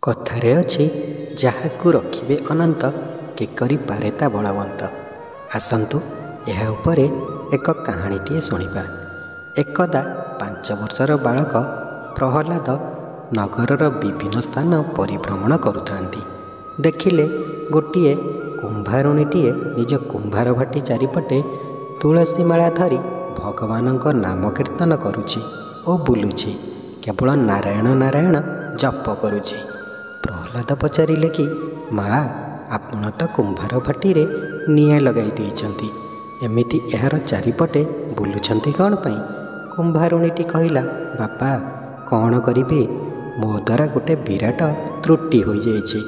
କଥାରେ ଅଛି, ଯାହାକୁ ରଖିବେ ଅନନ୍ତ, କେ କରିପାରେ ତା ବଳବନ୍ତ। ଆସନ୍ତୁ ଏହା ଉପରେ ଏକ କାହାଣୀଟିଏ ଶୁଣିବା। ଏକଦା 5 ବର୍ଷର ବାଳକ ପ୍ରହ୍ଲାଦ ନଗରର ବିଭିନ୍ନ ସ୍ଥାନ ପରିଭ୍ରମଣ କରୁଥାନ୍ତି। ଦେଖିଲେ ଗୋଟିଏ କୁମ୍ଭାରୁଣୀଟିଏ ନିଜ କୁମ୍ଭାର ଭାଟି ଚାରିପଟେ ତୁଳସୀ ମାଳା ଧରି ଭଗବାନଙ୍କ ନାମ କୀର୍ତ୍ତନ କରୁଛି ଓ ବୁଲୁଛି, କେବଳ ନାରାୟଣ ନାରାୟଣ ଜପ କରୁଛି। ପ୍ରହ୍ଲାଦ ପଚାରିଲେ କି, ମା, ଆପଣ ତ କୁମ୍ଭାର ଭାଟିରେ ନିଆଁ ଲଗାଇ ଦେଇଛନ୍ତି, ଏମିତି ଏହାର ଚାରିପଟେ ବୁଲୁଛନ୍ତି କ'ଣ ପାଇଁ? କୁମ୍ଭାରୁଣୀଟି କହିଲା, ବାପା, କ'ଣ କରିବି, ମୋ ଦ୍ୱାରା ଗୋଟେ ବିରାଟ ତ୍ରୁଟି ହୋଇଯାଇଛି,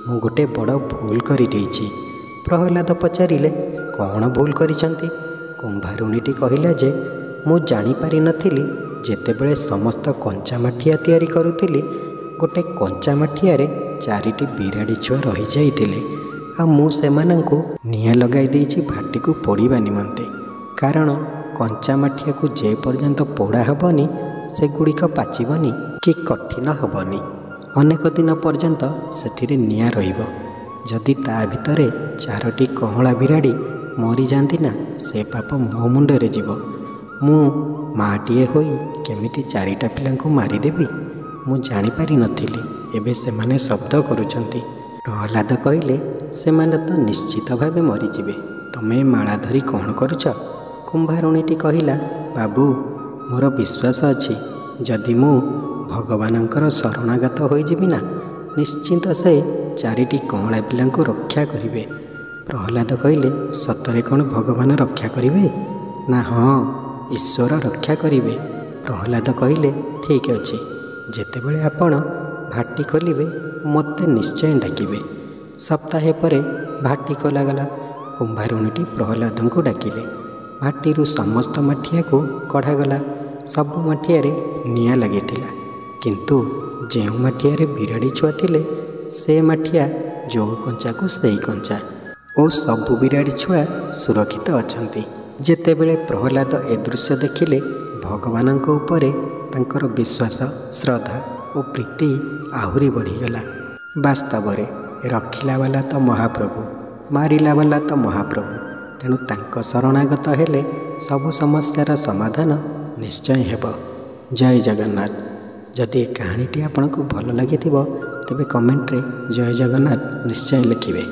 ମୁଁ ଗୋଟେ ବଡ଼ ଭୁଲ କରିଦେଇଛି। ପ୍ରହ୍ଲାଦ ପଚାରିଲେ, କ'ଣ ଭୁଲ କରିଛନ୍ତି? କୁମ୍ଭାରୁଣୀଟି କହିଲା ଯେ, ମୁଁ ଜାଣିପାରିନଥିଲି, ଯେତେବେଳେ ସମସ୍ତ କଞ୍ଚା ମାଠିଆ ତିଆରି କରୁଥିଲି, ଗୋଟେ କଞ୍ଚା ମାଠିଆରେ 4ଟି ବିରାଡ଼ି ଛୁଆ ରହିଯାଇଥିଲେ, ଆଉ ମୁଁ ସେମାନଙ୍କୁ ନିଆଁ ଲଗାଇ ଦେଇଛି ଭାଟିକୁ ପୋଡ଼ିବା ନିମନ୍ତେ। କାରଣ କଞ୍ଚା ମାଠିଆକୁ ଯେପର୍ଯ୍ୟନ୍ତ ପୋଡ଼ା ହେବନି, ସେଗୁଡ଼ିକ ପାଚିବନି କି କଠିନ ହେବନି। ଅନେକ ଦିନ ପର୍ଯ୍ୟନ୍ତ ସେଥିରେ ନିଆଁ ରହିବ। ଯଦି ତା ଭିତରେ 4ଟି କଅଁଳା ବିରାଡ଼ି ମରିଯାଆନ୍ତି ନା, ସେ ପାପ ମୋ ମୁଣ୍ଡରେ ଯିବ। ମୁଁ ମାଆଟିଏ ହୋଇ କେମିତି 4ଟା ପିଲାଙ୍କୁ ମାରିଦେବି? ମୁଁ ଜାଣିପାରିନଥିଲି। ଏବେ ସେମାନେ ଶବ୍ଦ କରୁଛନ୍ତି। ପ୍ରହ୍ଲାଦ କହିଲେ, ସେମାନେ ତ ନିଶ୍ଚିତ ଭାବେ ମରିଯିବେ, ତମେ ମାଳା ଧରି କ'ଣ କରୁଛ? କୁମ୍ଭାରୁଣୀଟି କହିଲା, ବାବୁ, ମୋର ବିଶ୍ୱାସ ଅଛି, ଯଦି ମୁଁ ଭଗବାନଙ୍କର ଶରଣାଗତ ହୋଇଯିବି ନା, ନିଶ୍ଚିନ୍ତ ସେ 4ଟି କଅଁଳା ପିଲାଙ୍କୁ ରକ୍ଷା କରିବେ। ପ୍ରହ୍ଲାଦ କହିଲେ, ସତରେ କ'ଣ ଭଗବାନ ରକ୍ଷା କରିବେ? ନା, ହଁ, ଈଶ୍ୱର ରକ୍ଷା କରିବେ। ପ୍ରହ୍ଲାଦ କହିଲେ, ଠିକ୍ ଅଛି, ଯେତେବେଳେ ଆପଣ ଭାଟି ଖୋଲିବେ ମୋତେ ନିଶ୍ଚୟ ଡାକିବେ। ସପ୍ତାହେ ପରେ ଭାଟି ଖୋଲାଗଲା। କୁମ୍ଭାରୁଣୀଟି ପ୍ରହ୍ଲାଦଙ୍କୁ ଡାକିଲେ। ଭାଟିରୁ ସମସ୍ତ ମାଠିଆକୁ କଢ଼ାଗଲା। ସବୁ ମାଠିଆରେ ନିଆଁ ଲାଗିଥିଲା, କିନ୍ତୁ ଯେଉଁ ମାଠିଆରେ ବିରାଡ଼ି ଛୁଆ ଥିଲେ, ସେ ମାଠିଆ ଯେଉଁ କଞ୍ଚାକୁ ସେଇ କଞ୍ଚା ଓ ସବୁ ବିରାଡ଼ି ଛୁଆ ସୁରକ୍ଷିତ ଅଛନ୍ତି। ଯେତେବେଳେ ପ୍ରହ୍ଲାଦ ଏ ଦୃଶ୍ୟ ଦେଖିଲେ, ଭଗବାନଙ୍କ ଉପରେ ତାଙ୍କର ବିଶ୍ୱାସ, ଶ୍ରଦ୍ଧା ଓ ପ୍ରୀତି ଆହୁରି ବଢ଼ିଗଲା। ବାସ୍ତବରେ ରଖିଲାବାଲା ତ ମହାପ୍ରଭୁ, ମାରିଲାବାଲା ତ ମହାପ୍ରଭୁ। ତେଣୁ ତାଙ୍କ ଶରଣାଗତ ହେଲେ ସବୁ ସମସ୍ୟାର ସମାଧାନ ନିଶ୍ଚୟ ହେବ। ଜୟ ଜଗନ୍ନାଥ। ଯଦି ଏ କାହାଣୀଟି ଆପଣଙ୍କୁ ଭଲ ଲାଗିଥିବ, ତେବେ କମେଣ୍ଟରେ ଜୟ ଜଗନ୍ନାଥ ନିଶ୍ଚୟ ଲେଖିବେ।